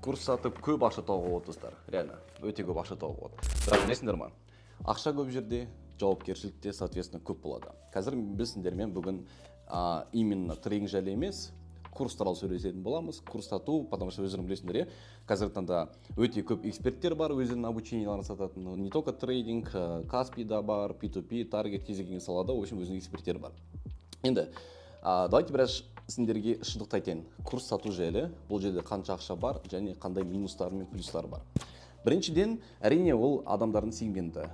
Курс сатып көп ақша табуға болады, достар, реально өте көп ақша табуға болады. Бірақ білесіңдер ма, ақша көп жерде жауапкершілік те, соответственно, көп болады. Қазір біз сендермен бүгін именно трейдинг жайлы емес, курс туралы сөйлесетін боламыз, курс сату. Потому что өздерің білесіңдер, иә, қазіргі таңда өте көп эксперттер бар өздерінің обученияларын сататын. Не только трейдинг, Каспида бар, P2P, таргет, кез келген салада, в общем, өзінің эксперттері бар. Енді давайте біраз сендерге шындықты айтайын курс сату жайлы. Бұл жерде қанша ақша бар және қандай минустары мен плюстары бар? Біріншіден, әрине, ол адамдардың сегменті.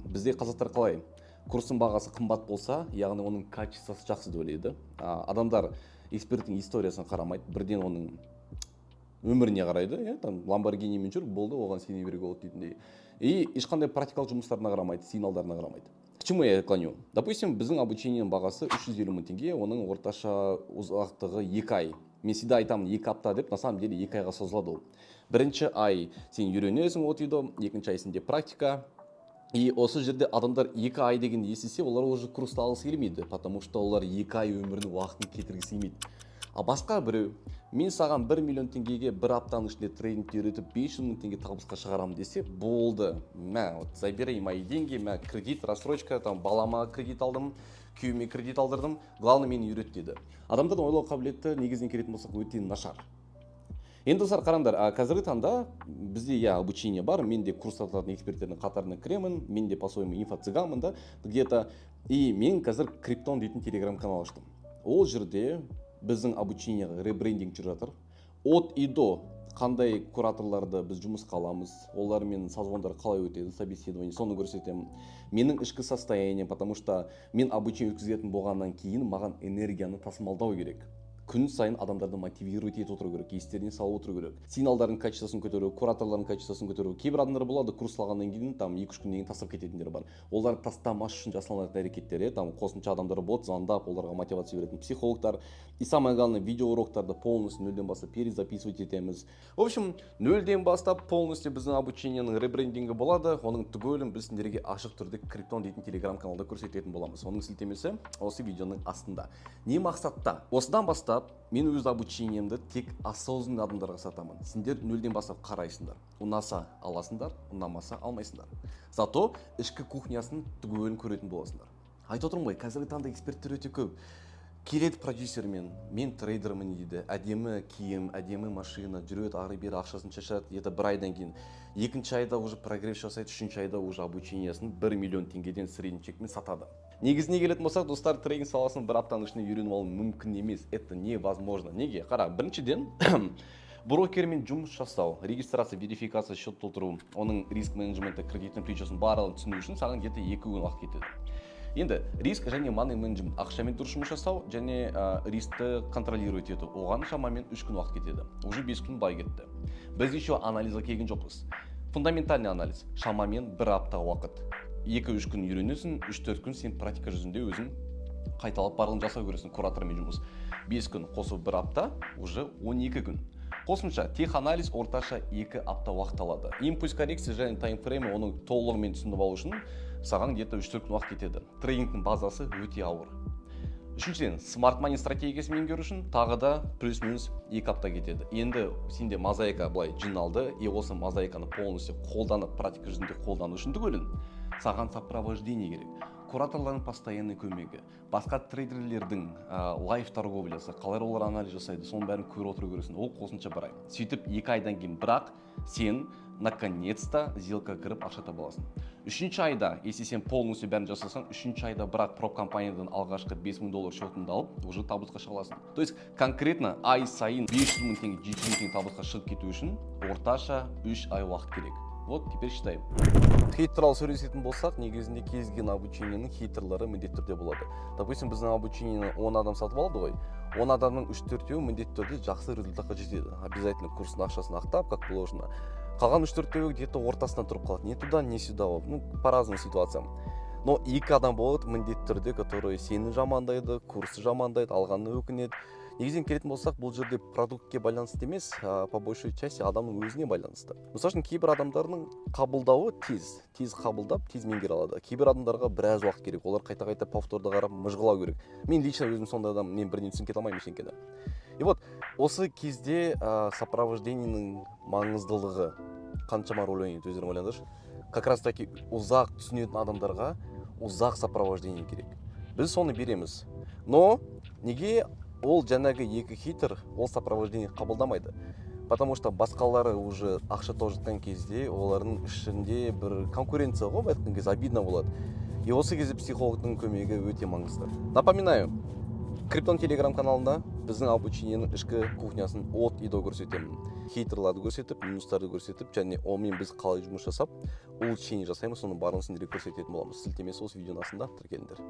Бізде қазақтар қалай? Курстың бағасы қымбат болса, яғни оның качествосы жақсы деп ойлайды. Адамдар эксперттің историясына қарамайды, бірден оның өміріне қарайды, иә, там Ламборгинимен жүр, болды, оған сене беруге болады дейтіндей. И ешқандай практикалық жұмыстарына қарамайды, сигналдарына қарамайды. К чему я клоню? Допустим, біздің обучениенің бағасы 350 мың теңге, оның орташа ұзақтығы 2 ай. Мен всегда айтамын 2 апта деп, на самом деле 2 айға созылады ол. Бірінші ай сен үйренесің от и до, екінші ай сенде практика. И осы жерде адамдар 2 ай дегенді естісе, олар уже курсты алғысы келмейді, потому что олар 2 ай өмірінің уақытын кетіргісі келмейді. А басқа біреу: «Мен саған 1 миллион теңгеге бір аптаның ішінде трейдингті үйретіп, 500 мың теңге табысқа шығарамын», – десе, болды, мә, вот забери мои деньги, мә, кредит, рассрочка, там балама кредит алдым, күйеуіме кредит алдырдым, главное, мені үйрет дейді. Адамдардың ойлау қабілеті, негізінен келетін болсақ, өте нашар. Енді, достар, қараңдар, қазіргі таңда бізде, иә, обучение бар. Мен де курс сататын эксперттердің қатарына кіремін, мен де по своему инфо цыганмын да где то. И мен қазір Криптон дейтін телеграм канал аштым. Ол жерде біздің обучениеға ребрендинг жүріп жатыр от и до. Қандай кураторларды біз жұмысқа аламыз, олармен созвондар қалай өтеді, собеседование, соны көрсетемін. Менің ішкі состоянием, потому что мен обучение өткізетін болғаннан кейін маған энергияны тасымалдау керек, күн сайын адамдарды мотивировать етіп отыру керек, естеріне салып отыру керек, сигналдардың качествосын көтеру, кураторлардың качествосын көтеру. Кейбір адамдар болады, курс алғаннан кейін там 2-3 күннен кейін тастап кететіндер бар. Олар тастамас үшін жасалынатын әрекеттер, иә, там қосымша адамдар болады звондап, оларға мотивация беретін психологтар. И самое главное, видеоуроктарды полностью нөлден бастап перезаписывать етеміз. В общем, нөлден бастап полностью біздің обучениенің ребрендингі болады. Оның түгелін біз сендерге ашық түрде Криптон дейтін телеграм каналда көрсететін боламыз. Оның сілтемесі осы видеоның астында. Не мақсатта? Осыдан бастап мен өз обучениемді тек осознанный адамдарға сатамын. Сендер нөлден бастап қарайсыңдар, ұнаса, аласыңдар, ұнамаса, алмайсыңдар. Зато ішкі кухнясын түгелін көретін боласыңдар. Айтып отырмын ғой, қазіргі таңда эксперттер өте көп келеді продюсермен: «Мен трейдермін», – дейді. Әдемі киім, әдемі машина, жүреді ары бері, ақшасын шашады. Где то бір айдан кейін, екінші айда уже прогресс жасайды, үшінші айда уже обучениесін 1 миллион теңгеден средний чекмен сатады. Негізіне келетін болсақ, достар, трейдинг саласын бір аптаның ішінде үйреніп алу мүмкін емес, это невозможно. Неге? Қара, біріншіден, брокермен жұмыс жасау, регистрация, верификация, счет толтыру, оның риск менеджменті, кредитный плечосын, барлығын түсіну үшін саған где то 2 күн уақыт кетеді. Енді риск және money management, ақшамен дұрыс жұмыс жасау және рискті контролировать ету, оған шамамен 3 күн уақыт кетеді. Уже 5 күн бай кетті. Біз еще анализға келген жоқпыз. Фундаментальный анализ шамамен бір апта уақыт. 2-3 күн үйренесің, 3-4 күн сен практика жүзінде өзің қайталап барлығын жасау керексің, куратормен жұмыс. 5 күн қосып бір апта, уже 12 күн. Қосымша теханализ орташа 2 апта уақыт алады. Импульс, коррекция және таймфрейм, оның толығымен түсініп алу үшін саған где то 3-4 күн уақыт кетеді. Трейдингтің базасы өте ауыр. Үшіншіден, смарт мани стратегиясын меңгеру үшін тағы да плюс минус 2 апта кетеді. Енді сенде мозаика былай жиналды. И осы мозаиканы полностью қолданып, практика жүзінде қолдану үшін түгелін саған сопровождение керек: кураторлардың постоянный көмегі, басқа трейдерлердің лайв торговлясы, қалай олар анализ жасайды, соның бәрін көріп отыру керексің. Ол қосымша бір ай. Сөйтіп 2 айдан кейін бірақ сен наконец то сделкаға кіріп, ақша таба аласың. Үшінші айда, если сен полностью бәрін жасасаң, үшінші айда бірақ проп компаниядан алғашқы 5000 доллар счетыңды алып, уже табысқа шыға аласың. То есть конкретно ай сайын 500 мың теңге, 700 мың теңге табысқа шығып кету үшін орташа 3 ай уақыт керек. Вот теперь считаем. Хейт туралы сөйлесетін болсақ, негізінде кез келген обучениенің хейтерлары міндетті түрде болады. Допустим, біздің обучениені 10 адам сатып алды ғой, 10 адамның үш төртеуі міндетті түрде жақсы результатқа жетеді, обязательно курстың ақшасын ақтап, как положено. Қалған үш төртеуі где то ортасында тұрып қалады, не туда, не сюда болып, ну, по разным ситуациям. Но екі адам болады міндетті түрде, который сені жамандайды, курсты жамандайды, алғанына өкінеді. Негізінен келетін болсақ, бұл жерде продуктке байланысты емес, по большей части адамның өзіне байланысты. Мысалы үшін, кейбір адамдардың қабылдауы тез, тез қабылдап, тез меңгере алады. Кейбір адамдарға біраз уақыт керек, олар қайта қайта повторды қарап, мыжғылау керек. Мен лично өзім сондай адам, мен бірден түсініп кете алмаймын ештеңкені. И вот Осы кезде сопровождениенің маңыздылығы қаншама рөл ойнайды, өздерің ойлаңдаршы. Как раз таки ұзақ түсінетін адамдарға ұзақ сопровождение керек, біз соны береміз. Но неге ол жаңағы екі хейтер ол сопровождение қабылдамайды? Потому что басқалары уже ақша тауып жатқан кезде, олардың ішінде бір конкуренция ғой, былай айтқан кезде, обидно болады. И осы кезде психологтың көмегі өте маңызды. Напоминаю, Криптон телеграм каналында біздің обучениенің ішкі кухнясын от и до көрсетемін, хейтерларды көрсетіп, минустарды көрсетіп және онымен біз қалай жұмыс жасап, улучшение жасаймыз, соның барлығын сендерге көрсететін боламыз. Сілтемесі осы видеоның астында, тіркеліңдер.